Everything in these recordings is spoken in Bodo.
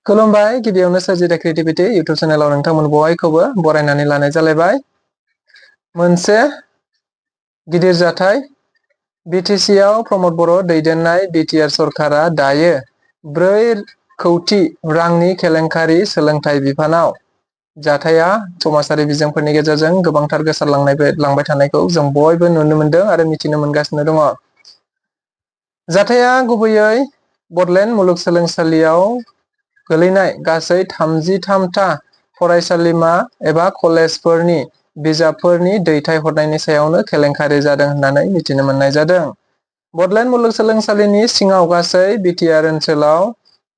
खुलुमबाय गिबियावनो सोरजिथा क्रिएटिभिटी इउट्यूब चेनेलाव नोंथांमोन बयखौबो बरायनानै लानाय जालायबाय। मोनसे गिदिर जाथाय बीटीसी आव प्रमोद बर' दैदेननाय बीटीआर सरकारा दायो 4 कौटि रांनि केलेंकारि सोलोंथाइ बिफानाव जाथाया समाजारि बिजोंफोरनि गेजेरजों गोबांथार गोसारलांबाय थानायखौ जों बयबो नुनो मोनदों आरो मिथिनो मोनगासिनो दङ। जाथाया गुबैयै बडलेण्ड मुलुगसोलोंसालियाव गोलैनाय गासै 33टा फरायसालिमा एबा कलेजफोरनि बिजाबफोरनि दैथायहरनायनि सायावनो केलेंकारि जादों होननानै मिथिनो मोननाय जादों। बडलेण्ड मुलुगसोलोंसालिनि सिङाव गासै बीटीआर ओनसोलाव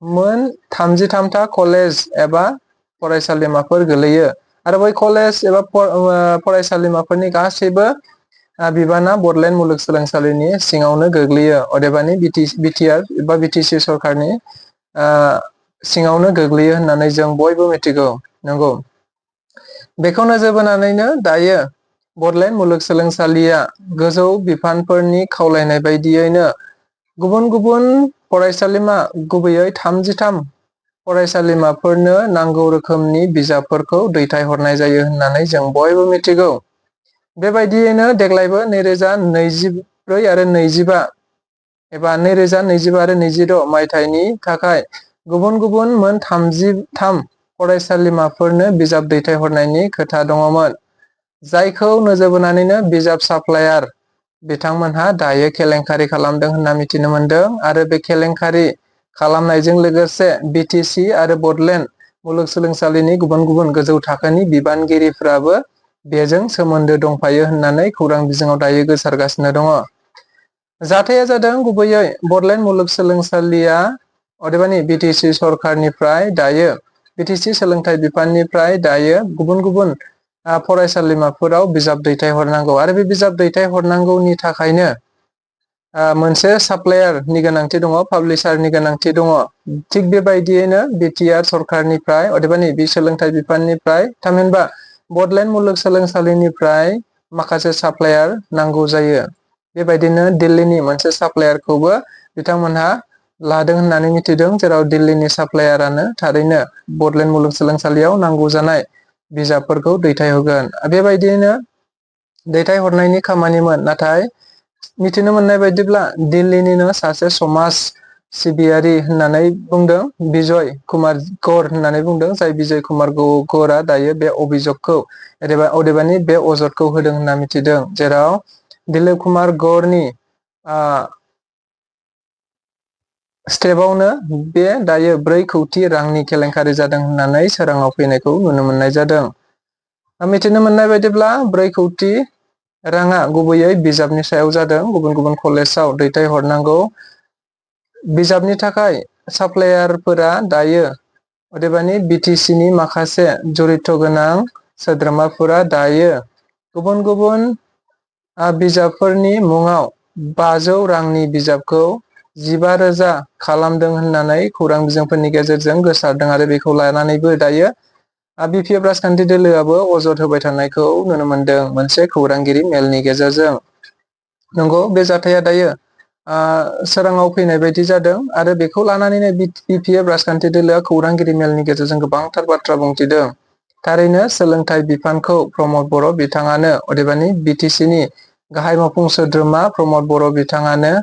मोन 33टा कलेज एबा फरायसालिमाफोर गोलैयो आरो बै कलेज एबा फरायसालिमाफोरनि गासैबो बिबाना बडलेण्ड मुलुगसोलोंसालिनि सिङावनो गोग्लैयो। अदेबानि बीटीआर एबा बीटीसी सरकारनि सिङावनो गोग्लैयो होननानै जों बयबो मिथिगौ। नंगौ, बेखौ नोजोर बोनानैनो दायो बडलेण्ड मुलुगसोलोंसालिया गोजौ बिफानफोरनि खावलायनाय बायदियैनो गुबुन गुबुन फरायसालिमा गुबैयै 33 फरायसालिमाफोरनो नांगौ रोखोमनि बिजाबफोरखौ दैथायहरनाय जायो होननानै जों बयबो मिथिगौ। बेबायदियैनो देग्लायबो 2024 आरो 25 एबा 2025 आरो 26 मायथाइनि थाखाय गुबुन गुबुन मोन 33 फरायसालिमाफोरनो बिजाब दैथायहरनायनि खोथा दङमोन, जायखौ नोजोर बोनानैनो बिजाब साप्लायार बिथांमोनहा दायो केलेंकारि खालामदों होनना मिथिनो मोनदों आरो बे केलेंकारि खालामनायजों लोगोसे बीटीसी आरो बडलेण्ड मुलुगसोलोंसालिनि गुबुन गुबुन गोजौ थाखोनि बिबानगिरिफ्राबो बेजों सोमोन्दो दंफायो होननानै खौरां बिजोङाव दायो गोसारगासिनो दङ। जाथाया जादों गुबैयै बडलेण्ड मुलुगसोलोंसालिया अदेबानि बीटीसी सरकारनिफ्राय दायो बीटीसी सोलोंथाइ बिफाननिफ्राय दायो गुबुन गुबुन फरायसालिमाफोराव बिजाब दैथायहरनांगौ आरो बे बिजाब दैथायहरनांगौनि थाखायनो मोनसे साप्लायारनि गोनांथि दङ, पाब्लिशारनि गोनांथि दङ। थिग बेबायदियैनो बीटीआर सरकारनिफ्राय अदेबानि बि सोलोंथाइ बिफाननिफ्राय थामहिनबा बडलेण्ड मुलुगसोलोंसालिनिफ्राय माखासे साप्लायार नांगौ जायो। बेबायदिनो दिल्लीनि मोनसे साप्लायारखौबो बिथांमोनहा लादों होननानै मिथिदों, जेराव दिल्लीनि साप्लायारानो थारैनो बडलेण्ड मुलुगसोलोंसालियाव नांगौ जानाय बिजाबफोरखौ दैथायहरगोन। बेबायदियैनो दैथायहरनायनि खामानिमोन, नाथाय मिथिनो मोननाय बायदिब्ला दिल्लीनिनो सासे समाज सिबियारि होननानै बुंदों, बिजय कुमार गौर होननानै बुंदों, जाय बिजय कुमार गौरआ दायो बे अभिजगखौ अदेबानि बे अजदखौ होदों होनना मिथिदों, जेराव दिलीप कुमार गौरनि स्टेपआवनो बे दायो 4 कौटि रांनि केलेंकारि जादों होननानै सोराङाव फैनायखौ नुनो मोननाय जादों। मिथिनो मोननाय बायदिब्ला 4 कौटि राङा गुबैयै बिजाबनि सायाव जादों। गुबुन गुबुन कलेजाव दैथायहरनांगौ बिजाबनि थाखाय साप्लायारफोरा दायो अदेबानि बीटीसीनि माखासे जरित गोनां सोद्रोमाफोरा दायो गुबुन गुबुन बिजाबफोरनि मुङाव 500 रांनि बिजाबखौ 15,000 खालामदों होननानै खौरां बिजोंफोरनि गेजेरजों गोसारदों आरो बेखौ लानानैबो दायो बीपीएफ राजखान्थि दोलोआबो अजद होबाय थानायखौ नुनो मोनदों मोनसे खौरांगिरि मेलनि गेजेरजों। नंगौ, बे जाथाया दायो सोराङाव फैनाय बायदि जादों आरो बेखौ लानानैनो बीपीएफ राजखान्थि दोलोआ खौरांगिरि मेलनि गेजेरजों गोबांथार बाथ्रा बुंथिदों। थारैनो सोलोंथाइ बिफानखौ प्रमोद बर' बिथाङानो अदेबानि बीटीसीनि गाहाय मावफुं सोद्रोमा प्रमोद बर' बिथाङानो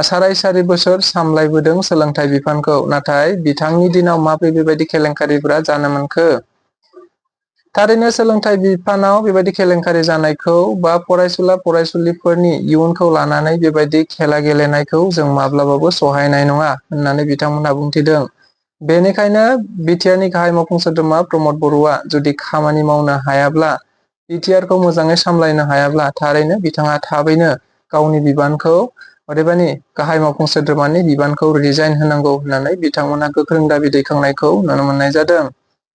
साराय 4 बोसोर सामलायबोदों सोलोंथाइ बिफानखौ, नाथाय बिथांनि दिनाव माबोरै बेबायदि केलेंकारिफोरा जानो मोनखो? थारैनो सोलोंथाइ बिफानाव बेबायदि केलेंकारि जानायखौ बा फरायसुला फरायसुलिफोरनि इयुनखौ लानानै बेबायदि खेला गेलेनायखौ जों माब्लाबाबो सहायनाय नङा होननानै बिथांमोनहा बुंथिदों। बेनिखायनो बीटीआरनि गाहाय मावफुं सोद्रोमा प्रमोद बर'आ जुदि खामानि मावनो हायाब्ला, बीटीआरखौ मोजाङै सामलायनो हायाब्ला, थारैनो बिथाङा थाबैनो गावनि बिबानखौ अदेबानि गाहाय मावफुं सोद्रोमानि बिबानखौ रिजाइन होनांगौ होननानै बिथांमोनहा गोख्रों दाबि दैखांनायखौ नुनो मोननाय जादों।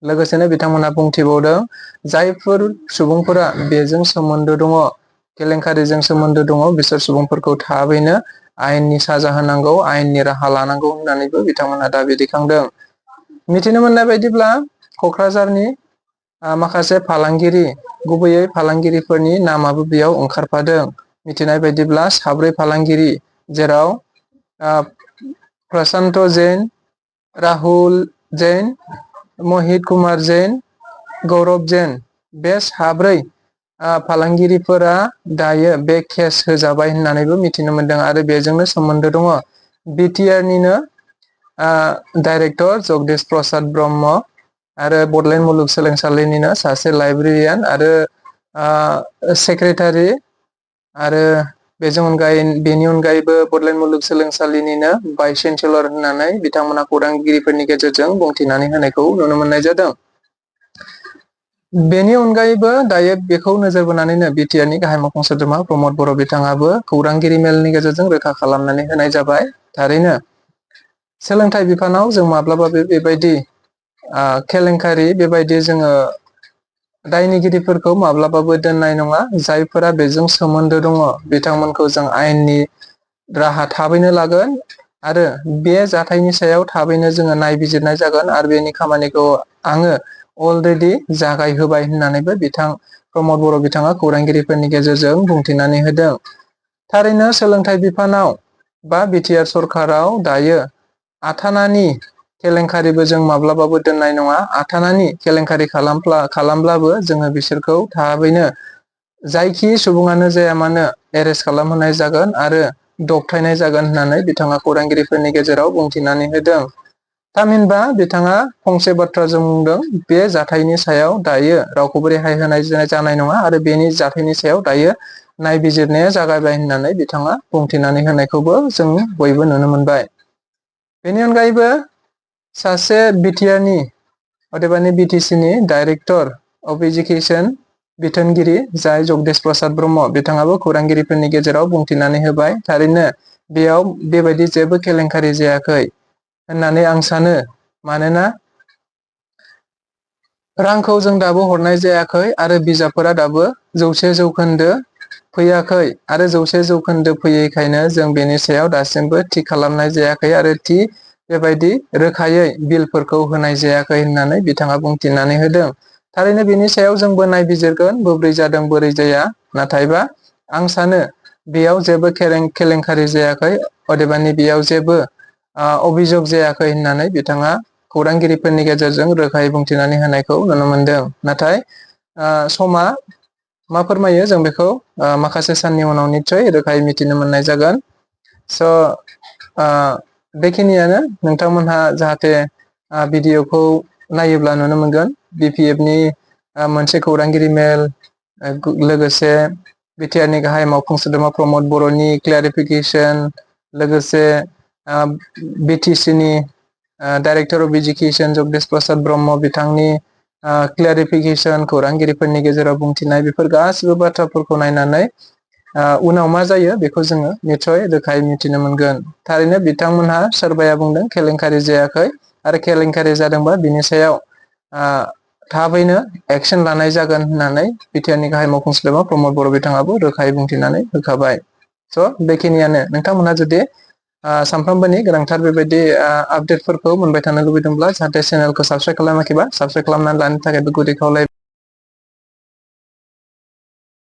लोगोसेनो बिथांमोनहा बुंथिबावदों, जायफोर सुबुंफोरा बेजों सोमोन्दो दङ, केलेंकारिजों सोमोन्दो दङ, बिसोर सुबुंफोरखौ थाबैनो आयेननि साजा होनांगौ, आयेननि राहा लानांगौ होननानैबो बिथांमोनहा दाबि दैखांदों। मिथिनो मोननाय बायदिब्ला क'क्राझारनि माखासे फालांगिरि, गुबैयै फालांगिरिफोरनि नामाबो बेयाव ओंखारफादों। मिथिनाय बायदिब्ला 4 फालांगिरि, जेराव प्रशान्त जैन, राहुल जैन, महित कुमार जैन, गौरव जैन बे साब्रै फालांगिरिफोरा दायो बे केस होजाबाय होननानैबो मिथिनो मोनदों आरो बेजोंनो सोमोन्दो दङ बिटिआर निनो डाइरेक्टर जगदीश प्रसाद ब्रह्म आरो बड'लेण्ड मुलुगसोलोंसालिनिनो सासे लाइब्रेरियान आरो सेक्रेटारि आरो बेनि अनगायैबो बड'लेण्ड मुलुगसोलोंसालिनिनो भाइस चेन्सेलर होननानै बिथांमोना खौरांगिरिफोरनि गेजेरजों बुंथिनानै होनायखौ नुनो मोननाय जादों। बेनि अनगायैबो दायो बेखौ नोजोर बोनानैनो बिटिआरनि गाहाय मावफुं सोद्रोमा प्रमद बर' बिथाङाबो खौरांगिरि मेलनि गेजेरजों रोखा खालामनानै होनाय जाबाय। थारैनो सोलोंथाइ बिफानाव जों माब्लाबाबो बेबायदि केलेंकारि बेबायदि जोङो दायनिगिरिफोरखौ माब्लाबाबो दोननाय नङा। जायफोरा बेजों सोमोन्दो दङ बिथांमोनखौ जों आयेननि राहा थाबैनो लागोन आरो बे जाथायनि सायाव थाबैनो जोङो नायबिजिरनाय जागोन आरो बेनि खामानिखौ आङो अलरेडि जागायहोबाय होननानैबो बिथां प्रमद बर' बिथाङा खौरांगिरिफोरनि गेजेरजों बुंथिनानै होदों। थारैनो सोलोंथाइ बिफानाव बा बिटिआर सरखाराव दायो आथानानि केलेंकारिबो जों माब्लाबाबो दोननाय नङा। आथानानि केलेंकारि खालामब्लाबो जोङो बिसोरखौ थाबैनो जायखि सुबुङानो जाया मानो एरेस्ट खालामहोनाय जागोन आरो दबथायनाय जागोन होननानै बिथाङा खौरांगिरिफोरनि गेजेराव बुंथिनानै होदों। थामहिनबा बिथाङा फंसे बाथ्राजों बुंदों बे जाथायनि सायाव दायो रावखौबो रेहाय होनाय जानाय नङा आरो बेनि जाथायनि सायाव दायो नायबिजिरनाया जागायबाय होननानै बिथाङा बुंथिनानै होनायखौबो जों बयबो नुनो मोनबाय। बेनि अनगायैबो सासे बिटिआरनि अदेबानि बिटिसिनि डाइरेक्टर अफ एजुकेसन बिथोनगिरि जाय जगदीश प्रसाद ब्रह्म बिथाङाबो खौरांगिरिफोरनि गेजेराव बुंथिनानै होबाय। थारैनो बेयाव बेबायदि जेबो केलेंकारि जायाखै होननानै आं सानो। मानोना रांखौ जों दाबो हरनाय जायाखै आरो बिजाबफोरा दाबो 100% फैयाखै आरो 100% फैयैखायनो जों बेनि सायाव दासिमबो थि खालामनाय जायाखै आरो थि बेबायदि रोखायै बिलफोरखौ होनाय जायाखै होननानै बिथाङा बुंथिनानै होदों। थारैनो बेनि सायाव जोंबो नायबिजिरगोन बोरै जादों बोरै जाया। नाथायबा आं सानो बेयाव जेबो केलेंकारि जायाखै अदेबानि बेयाव जेबो अभियोग जायाखै होननानै बिथाङा खौरांगिरिफोरनि गेजेरजों रोखायै बुंथिनानै होनायखौ नुनो मोनदों। नाथाय समा मा फोरमायो जों बेखौ माखासे साननि उनाव निस्सय रोखायै मिथिनो मोननाय जागोन। स' बेखिनियानो नोंथांमोनहा जाहाथे भिडिअखौ नायोब्ला नुनो मोनगोन बिपिएफनि मोनसे खौरांगिरि मेल लोगोसे बिटिआरनि गाहाय मावफुं सोद्रोमा प्रमद बर'नि क्लियारिफिकेसन लोगोसे बिटिसिनि director of education Jagdish Prasad Brahma बिथांनि क्लियारिफिकेसन खौरांगिरिफोरनि गेजेराव बुंथिनाय बेफोर गासिबो बाथ्राफोरखौ नायनानै उनाव मा जायो बेखौ जोङो निस्सय रोखायै मिथिनो मोनगोन। थारैनो बिथांमोनहा सोरबाया बुंदों केलेंकारि जायाखै आरो केलेंकारि जादोंबा बिनि सायाव थाबैनो एक्सन लानाय जागोन होननानै बिटिआरनि गाहाय मावफुं सोद्रोमा प्रमद बर' बिथाङाबो रोखायै बुंथिनानै होखाबाय। स' बेखिनियानो नोंथांमोनहा जुदि सानफ्रोमबोनि गोनांथार बेबायदि आपडेटफोरखौ मोनबाय थानो लुबैदोंब्ला जाहाथे चेनेलखौ साबस्क्राइब खालामाखैबा साबस्क्राइब खालामनानै लानो थाखायबो गुरै खावलायबाय।